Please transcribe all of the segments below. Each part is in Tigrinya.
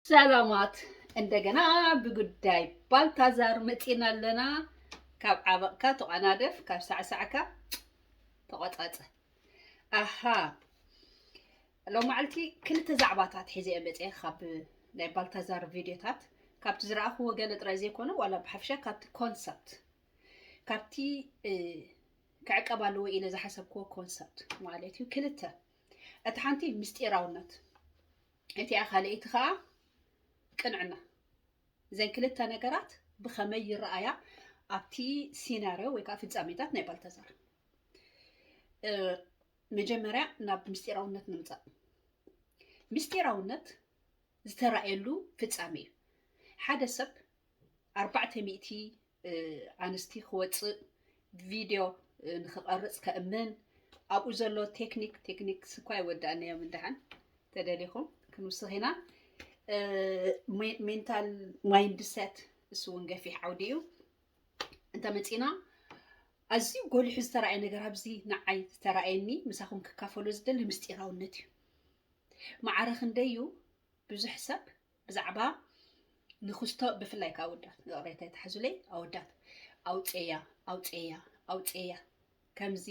ሰላማት እንደገና ብጉዳይ ባልታዛር መፂና ኣለና። ካብ ዓበቕካ ተቋናደፍ፣ ካብ ሳዕሳዕካ ተቆፃፀ። ኣሃ፣ ሎማዓልቲ ክልተ ዛዕባታት ሒዘ እየ መፅየ ካብ ናይ ባልታዛር ቪድዮታት። ካብቲ ዝረኣኹዎ ገለ ጥራይ ዘይኮነ፣ ዋላ ብሓፈሻ ካብቲ ኮንሰፕት፣ ካብቲ ክዕቀብ ኣለዎ ኢለ ዝሓሰብክዎ ኮንሰፕት ማለት እዩ። ክልተ፣ እቲ ሓንቲ ምስጢራውነት፣ እቲኣ ካልኣይቲ ከዓ ቅንዕና። እዘን ክልተ ነገራት ብኸመይ ይረኣያ ኣብቲ ሲናርዮ ወይ ከዓ ፍጻሜታት ናይ ባልታዛር? መጀመርያ ናብ ምስጢራውነት ንምፃእ። ምስጢራውነት ዝተራእየሉ ፍጻሜ እዩ። ሓደ ሰብ ኣርባዕተ ሚእቲ ኣንስቲ ክወፅእ ቪድዮ ንክቐርፅ ከእምን፣ ኣብኡ ዘሎ ቴክኒክ፣ ቴክኒክ ስኳ ይወዳእናዮም፣ እንደሓን ተደሊኹም ክንውስኽ ኢና። ሜንታል ማይንድሰት፣ እሱ እውን ገፊሕ ዓውዲ እዩ። እንተመፂና፣ ኣዝዩ ጎሊሑ ዝተረኣየ ነገር ኣብዚ ንዓይ ዝተረኣየኒ ምሳኹም ክካፈሎ ዝደሊ ምስጢራውነት እዩ። ማዕረ ክንደይ እዩ ብዙሕ ሰብ ብዛዕባ ንክስቶ፣ ብፍላይ ከዓ ኣወዳት፣ ይቕሬታ ይትሓዙለይ ኣወዳት፣ ኣውፅእያ ኣውፅእያ ኣውፅእያ፣ ከምዚ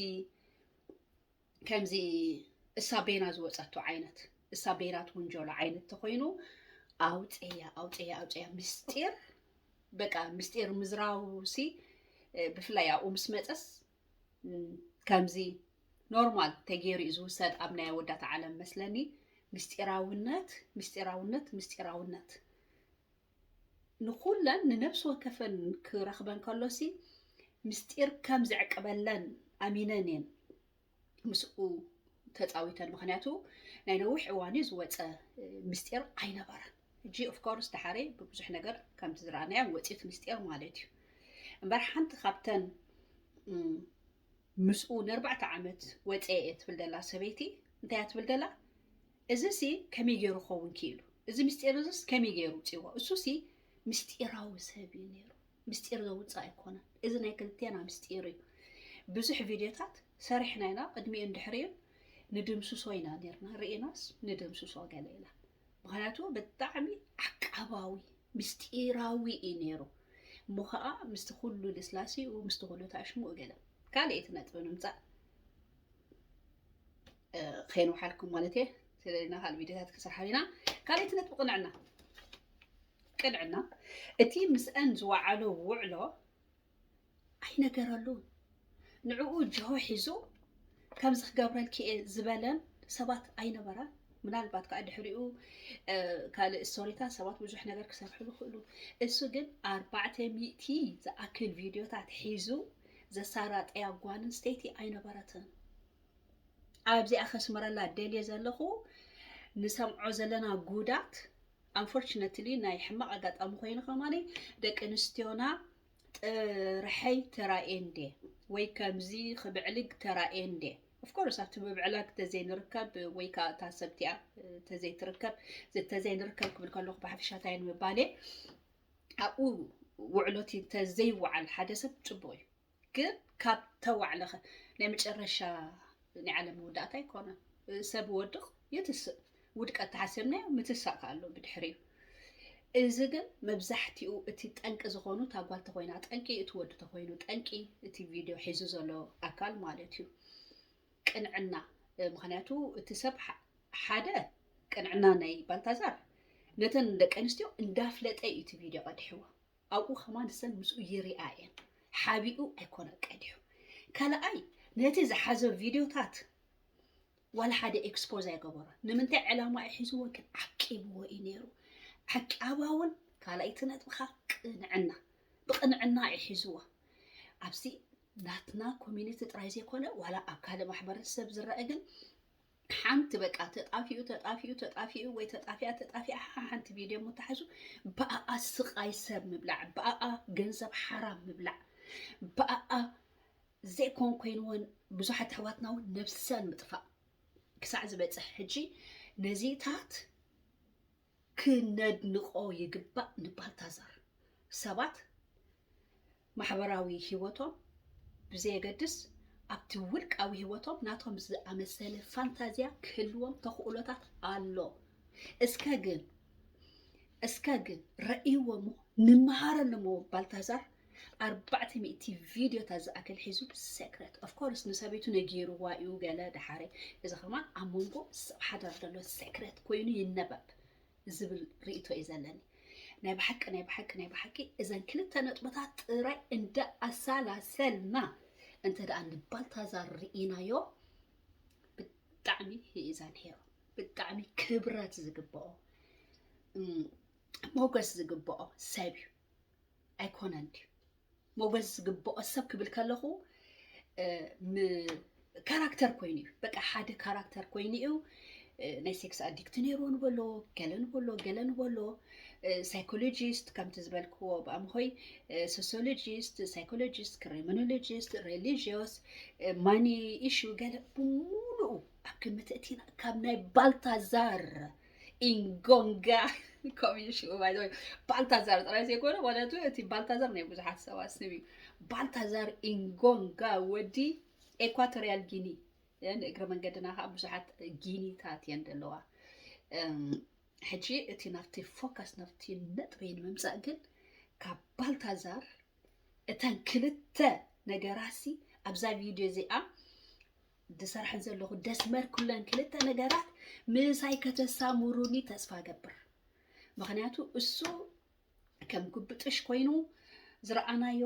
ከምዚ እሳ በይና ዝወፀቶ ዓይነት፣ እሳ በይና ትውንጀሎ ዓይነት ተኮይኑ፣ ኣውፅእያ ኣውፅእያ ኣውፅእያ፣ ምስጢር፣ በቃ ምስጢር ምዝራቡ ሲ ብፍላይ ኣብኡ ምስ መፀስ ከምዚ ኖርማል ተገይሩ እዩ ዝውሰድ ኣብ ናይ ኣወዳት ዓለም መስለኒ። ምስጢራውነት ምስጢራውነት ምስጢራውነት ንኩለን ንነፍሲ ወከፈን ክረኽበን ከሎሲ ምስጢር ከም ዝዕቅበለን ኣሚነን እየን ምስኡ ተፃዊተን። ምክንያቱ ናይ ነዊሕ እዋን እዩ ዝወፀ ምስጢር ኣይነበረን። ሕጂ ኦፍኮርስ ደሓረይ ብብዙሕ ነገር ከምቲ ዝረኣናዮ ወፂት ምስጢር ማለት እዩ። እምበር ሓንቲ ካብተን ምስኡ ንኣርባዕተ ዓመት ወፀ እየ ትብል ደላ ሰበይቲ እንታይ እያ ትብል ደላ? እዚ ሲ ከመይ ገይሩ ክኸውን ክኢሉ? እዚ ምስጢር እዚስ ከመይ ገይሩ ውፅዎ? እሱ ሲ ምስጢራዊ ሰብ እዩ ነይሩ። ምስጢር ዘውፅእ ኣይኮነን። እዚ ናይ ክልቴና ምስጢር እዩ። ብዙሕ ቪድዮታት ሰሪሕና ኢና፣ ቅድሚኡ እንድሕሪኡ ንድምስሶ ኢና ነርና። ርኢናስ ንድምስሶ ገለ ኢላ። ምክንያቱ ብጣዕሚ ዓቃባዊ ምስጢራዊ እዩ ነይሩ። እሞ ከዓ ምስቲ ኩሉ ልስላሲኡ፣ ምስቲ ኩሉ ታሽሙኡ ገለ። ካልኣይቲ ነጥቢ ንምፃእ ከይንውሓልኩም ማለት እየ። ስለና ካልእ ቪድዮታት ክሰርሓ ኢና። ካልኣይቲ ነጥቢ ቅንዕና። ቅንዕና፣ እቲ ምስአን ዝወዓሎ ውዕሎ ኣይነገረሉን። ንዕኡ ጅሆ ሒዙ ከምዚ ክገብረልኪ እየ ዝበለን ሰባት ኣይነበራን። ምናልባት ከዓ ድሕሪኡ ካልእ ስቶሪታት ሰባት ብዙሕ ነገር ክሰርሕሉ ይኽእሉ። እሱ ግን ኣርባዕተ ሚእቲ ዝኣክል ቪድዮታት ሒዙ ዘሳራጠያ ጓል ኣንስተይቲ ኣይነበረትን። ኣብዚኣ ከስምረላ ደልየ ዘለኹ፣ ንሰምዖ ዘለና ጉዳት፣ ኣንፎርችነትሊ ናይ ሕማቕ ኣጋጣሚ ኮይኑ ከማኒ ደቂ ኣንስትዮና ጥርሐይ ተራእየ እንዴ ወይ ከምዚ ክብዕልግ ተራእየ እንዴ? ኦፍኮርስ ኣብቲ ምብዕላግ ተዘይንርከብ ወይ ከዓ እታ ሰብቲኣ ተዘይትርከብ፣ ተዘይንርከብ ክብል ከለኹ ብሓፈሻ እንታይ ንምባል እየ፣ ኣብኡ ውዕሎቲ ተዘይወዓል ሓደ ሰብ ፅቡቕ እዩ። ግን ካብ ተዋዕለኸ ናይ መጨረሻ ናይ ዓለም መወዳእታ ኣይኮነን። ሰብ ወድቕ ይትስእ፣ ውድቀት ተሓሰብናዮ ምትሳእ ከ ኣሎ ብድሕሪኡ። እዚ ግን መብዛሕትኡ እቲ ጠንቂ ዝኾኑ፣ እታ ጓል ተኾይና ጠንቂ፣ እቲ ወዲ ተኾይኑ ጠንቂ፣ እቲ ቪድዮ ሒዙ ዘሎ ኣካል ማለት እዩ። ቅንዕና፣ ምክንያቱ እቲ ሰብ ሓደ ቅንዕና ናይ ባልታዛር ነተን ደቂ ኣንስትዮ እንዳፍለጠ እዩ እቲ ቪድዮ ቀዲሕዎ። ኣብኡ ከማን ንሰን ምስኡ ይሪኣ እየን። ሓቢኡ ኣይኮነ ቀዲሑ። ካልኣይ ነቲ ዝሓዞ ቪድዮታት ዋላ ሓደ ኤክስፖዝ ኣይገበሮ። ንምንታይ ዕላማ እዩ ሒዝዎ ግን ዓቂብዎ እዩ ነይሩ። ዓቃባ እውን ካልኣይቲ ነጥብኻ ቅንዕና፣ ብቅንዕና እዩ ሒዝዎ። ኣብዚ ናትና ኮሚኒቲ ጥራይ ዘይኮነ ዋላ ኣብ ካልእ ማሕበረሰብ ዝረአ ግን ሓንቲ በቃ ተጣፊኡ ተጣፊኡ ተጣፊኡ ወይ ተጣፊኣ ተጣፊኣ ሓንቲ ቪድዮ ምተሓዙ ብኣኣ ስቃይ ሰብ ምብላዕ፣ ብኣኣ ገንዘብ ሓራም ምብላዕ፣ ብኣኣ ዘይኮን ኮይንዎን ብዙሓት ኣሕዋትና እውን ነብሰን ምጥፋእ ክሳዕ ዝበፅሕ። ሕጂ ነዚታት ክነድንቆ ይግባእ ንባልታዛር። ሰባት ማሕበራዊ ህይወቶም ብዘየገድስ ኣብቲ ውልቃዊ ህይወቶም ናቶም ዝኣመሰለ ፋንታዝያ ክህልዎም ተኽእሎታት ኣሎ። እስከ ግን እስከ ግን ረእይዎ እሞ ንምሃረሉ እሞ ባልታዛር ኣርባዕተ ሚእቲ ቪድዮታት ዝኣክል ሒዙ secret። Of course ንሰበይቱ ነጊርዋ እዩ ገለ ደሓረይ። እዚ ከማን ኣብ መንጎ ሰብ ሓዳር ዘሎ secret ኮይኑ ይነበብ ዝብል ርእይቶ እዩ ዘለኒ። ናይ ብሓቂ ናይ ብሓቂ ናይ ብሓቂ እዘን ክልተ ነጥብታት ጥራይ እንዳ ኣሳላሰልና እንተ ደኣ ንባልታዛር ርኢናዮ ብጣዕሚ ይእዛን ሄሮ ብጣዕሚ ክብረት ዝግብኦ ሞገስ ዝግብኦ ሰብ እዩ። ኣይኮነን ድዩ? ሞገስ ዝግብኦ ሰብ ክብል ከለኹ ካራክተር ኮይኑ እዩ። በቃ ሓደ ካራክተር ኮይኑ እዩ። ናይ ሴክስ ኣዲክት ነይርዎ ንበሎ፣ ገለ ንበሎ፣ ገለ ንበሎ። ሳይኮሎጂስት ከምቲ ዝበልክዎ ብኣምሆይ ሶሲዮሎጂስት፣ ሳይኮሎጂስት፣ ክሪሚኖሎጂስት፣ ሬሊጂዮስ፣ ማኒ ኢሹ ገለ ብምሉኡ ኣብ ግምት እቲና ካብ ናይ ባልታዛር ኢንጎንጋ ከምኡ ሽኡ ባይዘወይ ባልታዛር ጥራይ ዘይኮነ ማለት እቲ ባልታዛር ናይ ብዙሓት ሰባት ስም እዩ። ባልታዛር ኢንጎንጋ ወዲ ኤኳቶሪያል ጊኒ ንእግረ መንገድና ከዓ ብዙሓት ጊኒታት እየን ዘለዋ። ሕጂ እቲ ናብቲ ፎካስ ናብቲ ነጥበይ ንምምፃእ ግን ካብ ባልታዛር እተን ክልተ ነገራሲ ኣብዛ ቪድዮ እዚኣ ዝሰርሐን ዘለኹ ደስመር ኩለን ክልተ ነገራት ምሳይ ከተሳምሩኒ ተስፋ ገብር። ምክንያቱ እሱ ከም ጉብጥሽ ኮይኑ ዝረኣናዮ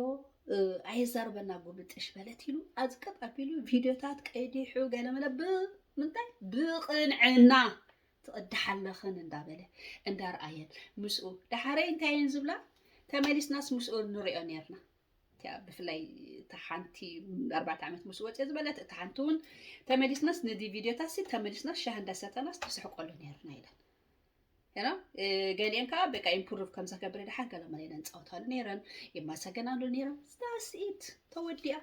ኣየዛርበና ጉብጥሽ በለት ኢሉ ኣዝቀጥ ኣቢሉ ቪድዮታት ቀይዲሑ ገለመለ ብምንታይ ብቕንዕና ትቕድሓለኽን እንዳበለ እንዳርኣየን ምስኡ ደሓረይ እንታይ እየን ዝብላ ተመሊስናስ ምስኡ ንሪኦ ነርና። ብፍላይ እታ ሓንቲ ኣርባዕተ ዓመት ምስ ወፅኦ ዝበለት እታ ሓንቲ እውን ተመሊስናስ ነዚ ቪድዮታት ሲ ተመሊስናስ ሻሂ እንዳሰተናስ ተስሕቀሉ ነርና ኢለን ና ገሊአን ከዓ በቃ ኢምፕሩቭ ከምዛ ከብረ ድሓር ገለ መለ ኢለን ፃወታሉ ነይረን የማሰገናሉ ነይረን ስታስኢት ተወዲኣ